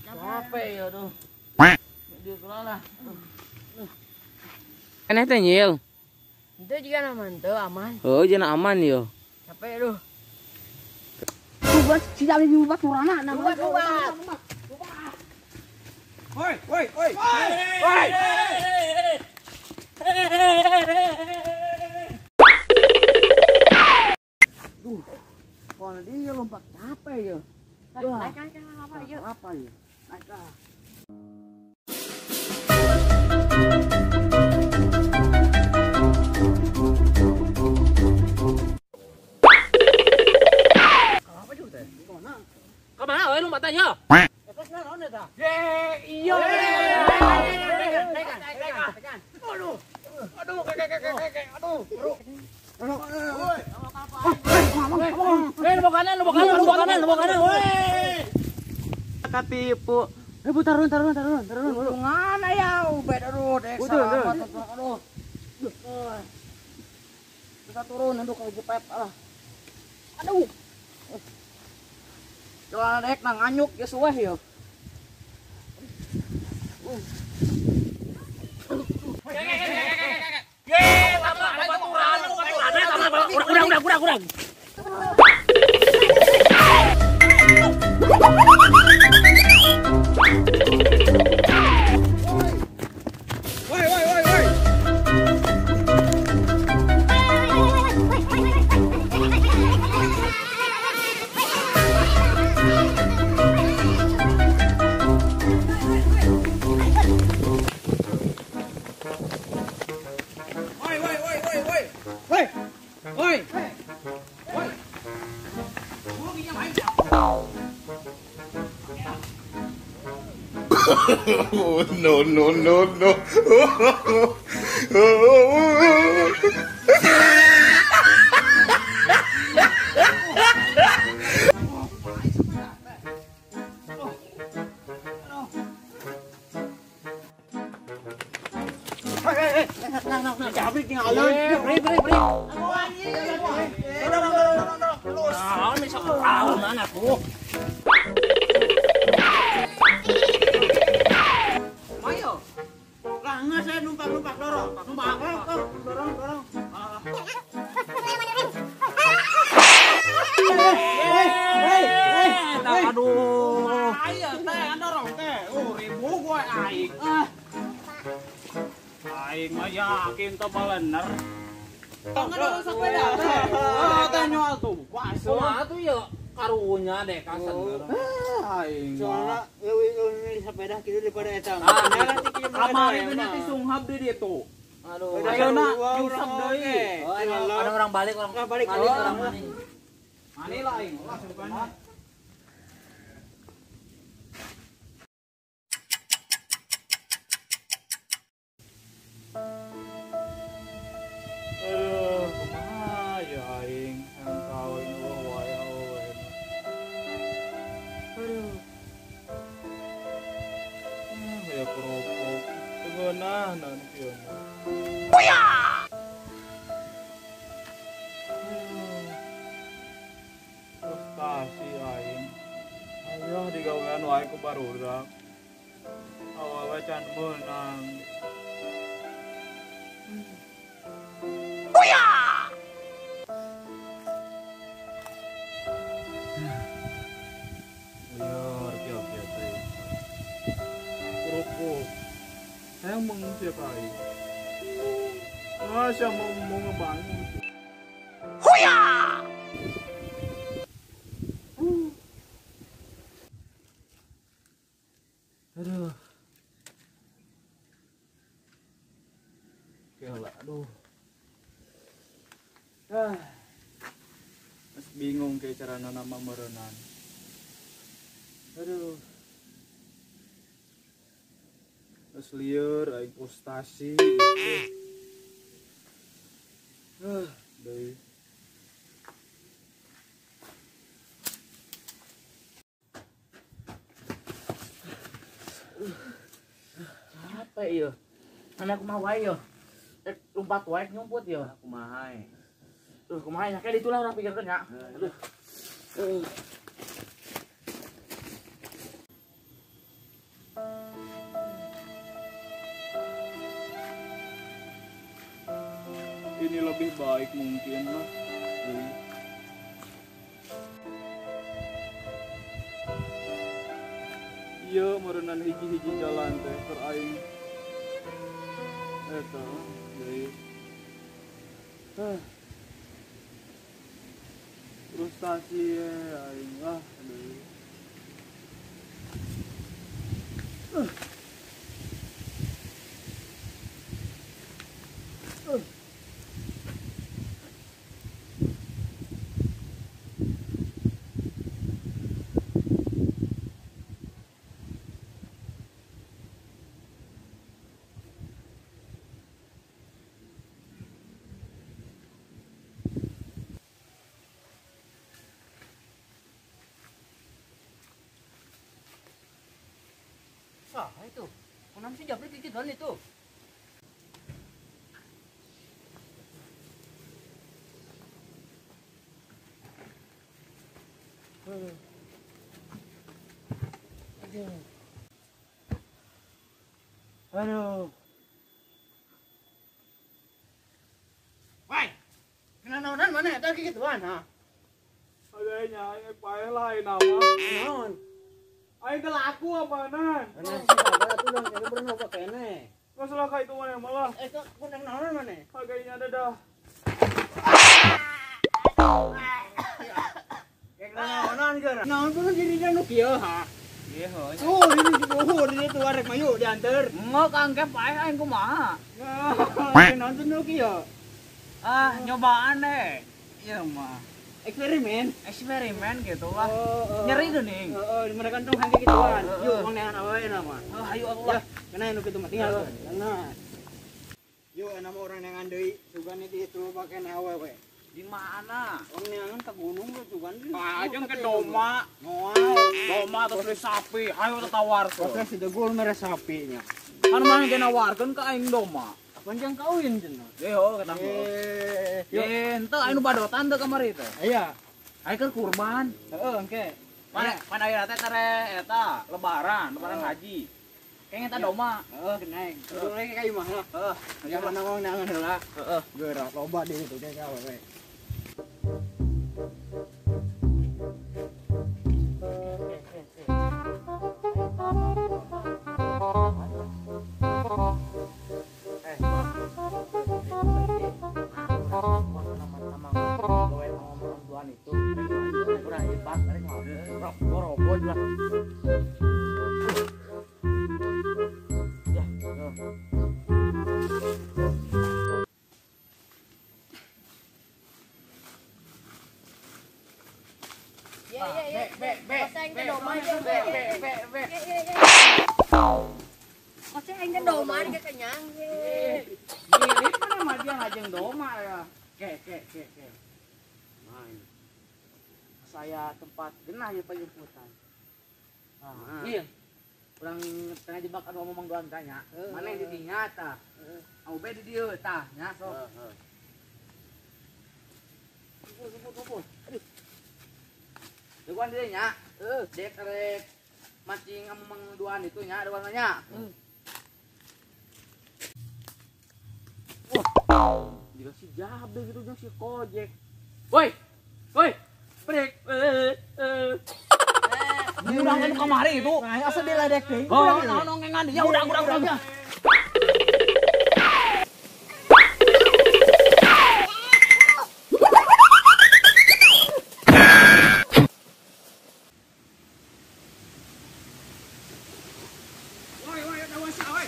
Capek ya aduh. Dia lah. Aneh teh nyil. Itu juga aman tuh, aman. Oh, jangan aman yo. Capek aduh. Buat tidak dibuat turana nama. Buat. Woi, woi, woi. Woi. Duh. Kalau dia lompat capek ya. Naik kan apa ya? Apa ya? Naik ah. Kemana we lompatnya yo? Ye, iya. Aduh. Aduh, kek. Aduh. Woi. Lubang kanan, woi. Katipu. Eh, bu tarun. Untungan aya, ubed aduh, dek selamat aduh. Kita turun aduh kalau jepet ah. Aduh. Jalan dek nang anyuk ya suweh ya. Kurang. Woi, woi, woi, woi. Woi, woi, woi, woi, woi. Woi. Woi. Woi. Oh, no, no, no, no. Dorong. Aduh. Ayo teh, dorong teh. Oh, ribu gue aing. Aing mah yakin teh bener. Tong dorong sepeda teh. Oh, teh nyoal tuh. Wah, kumaha tuh ya karunya deh kasen. Aing. Soalna leuwih sepeda kitu daripada eta. Kamari bener teh sunghab di ditu. Aduh. Ayeuna nyusap deui. Ada orang balik orang orang mani. Mani lah aing. Lah bukan. Aduh, kumaha ya aing yang kawin wae awewe. Aduh. Ya kerupuk. Tegeunah nan kieu. Frustasi aing. Ayo digawean wae ku barudak. Awewe can meunang. Uyar, kieu-kieu teh. Kerupuk. Hayang mengungsi ka aing. Ah, siya mau ngebangun. Huya! Aduh. Gila, aduh. Ah. Mas bingung kayak cara nama merenan. Aduh. Terus liur, aing frustasi. Deui. Capek yo. Anak kumaha wae yo. Lompat wae nyumput yo. Kumaha. Kumaha nya kayak ditulah orang pikirkeun nya. Aduh. Ini lebih baik mungkin lah. Iya, meureunan hiji-hiji jalan teh keur aing. Eta deui. Frustasi aing lah deui. Sah itu. Kunam si Japri titipan itu. Aduh. Aduh. Woi. Kenanaonan mana eta kikituan ha? Aduh nya aing paeh lain nama. Naon? Aing teh laku apaanan? Bener sih sabar atuh dong, jadi bener apa kene. Masalah ka itu mana malah. Eta kunang naonan mana? Harganya ada dah. Kayak naonan geura. Naon pun dirinya nu kieu ha. Ieu heuh. Oh, ini si bohor dia tuh arek mayu dianter. Ngok angke paeh aing kumaha? Naon tuh nu kieu? Ah, nyobaan deh. Ieu mah. Eksperimen, eksperimen gitu lah. Nyeri tuh nih. Heeh, mereka tuh hangge gituan. Yuk, wong neangan awewe nama. Heuh, hayu atuh lah. Kena nu kitu mah tinggal. Nah. Yuk, nama orang neangan deui, sugan itu pake awewe. Di mana? Wong neangan ke gunung lu sugan. Ah, jeung ke doma. Moal. Doma terus beli sapi. Hayu tatawarkeun. Oke, si degul mere sapinya. Kan mana ge nawarkeun ka aing doma. Panjang kawin cenah. Ye ho ketang. Eh, henteu anu badotan teu kamari teh. Iya. Aing keur kurban. Heeh, engke. Pan pan ayeuna teh tere eta lebaran, lebaran haji. Kayaknya eta doma. Heeh, kenaik. Kudu lagi ka imah lah. Heeh. Ya mana ngomong neangan heula. Heeh. Geura loba di ditu teh ka awewe. Saya tempat genah ya pajemputan. Ah, iya. Urang tengah jebak anu ngomong doang tanya. Mana yang didinya tah? Au be di dieu tah nya sok. Heeh. Kumpul. Aduh. Deguan dieu nya. Heeh, dek rek mancing ngomong duaan itu nya duaan nya. Wah. Jika si Jabe gitu jeung si Kojek. Woi. Woi. Break. Urang anu kamari itu. Nah, asa diledek deui. Oh, naon ngengan ya urang. Woi, woi, awas oi.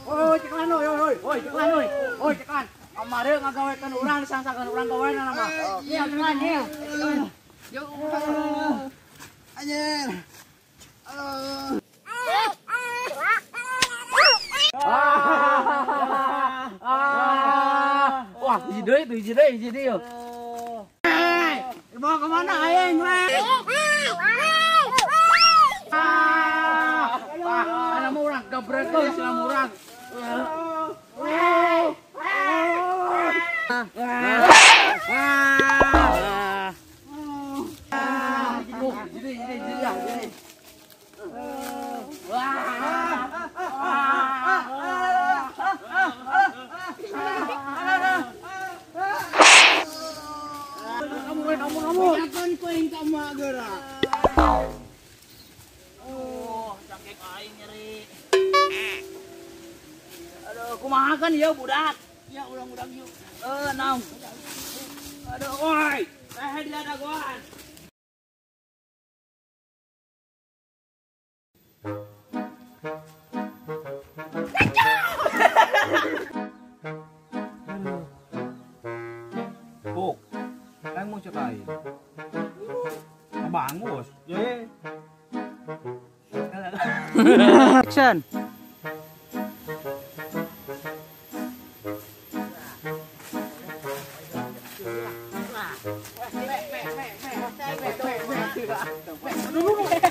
Oi, ceklan oi, oi, oi, ceklan oi. Oi, ceklan. Kamari ngagawekeun urang disangsakeun urang gawean nama. Iya, ceklan ieu. Yo. Anjir. Wah, hiji deui tuh, hiji deui yo. Dibawa kemana aing, weh? Ah, ana mah urang gabrekeun sila murang. Jadi. Wah. Kumaha kan ieu budak? Ya urang-urang yuk. Naon. Aduh, oi. Teh dia dagoan. Puk. Aing mau cek aing. Bangus. Ye. Action. Aduh.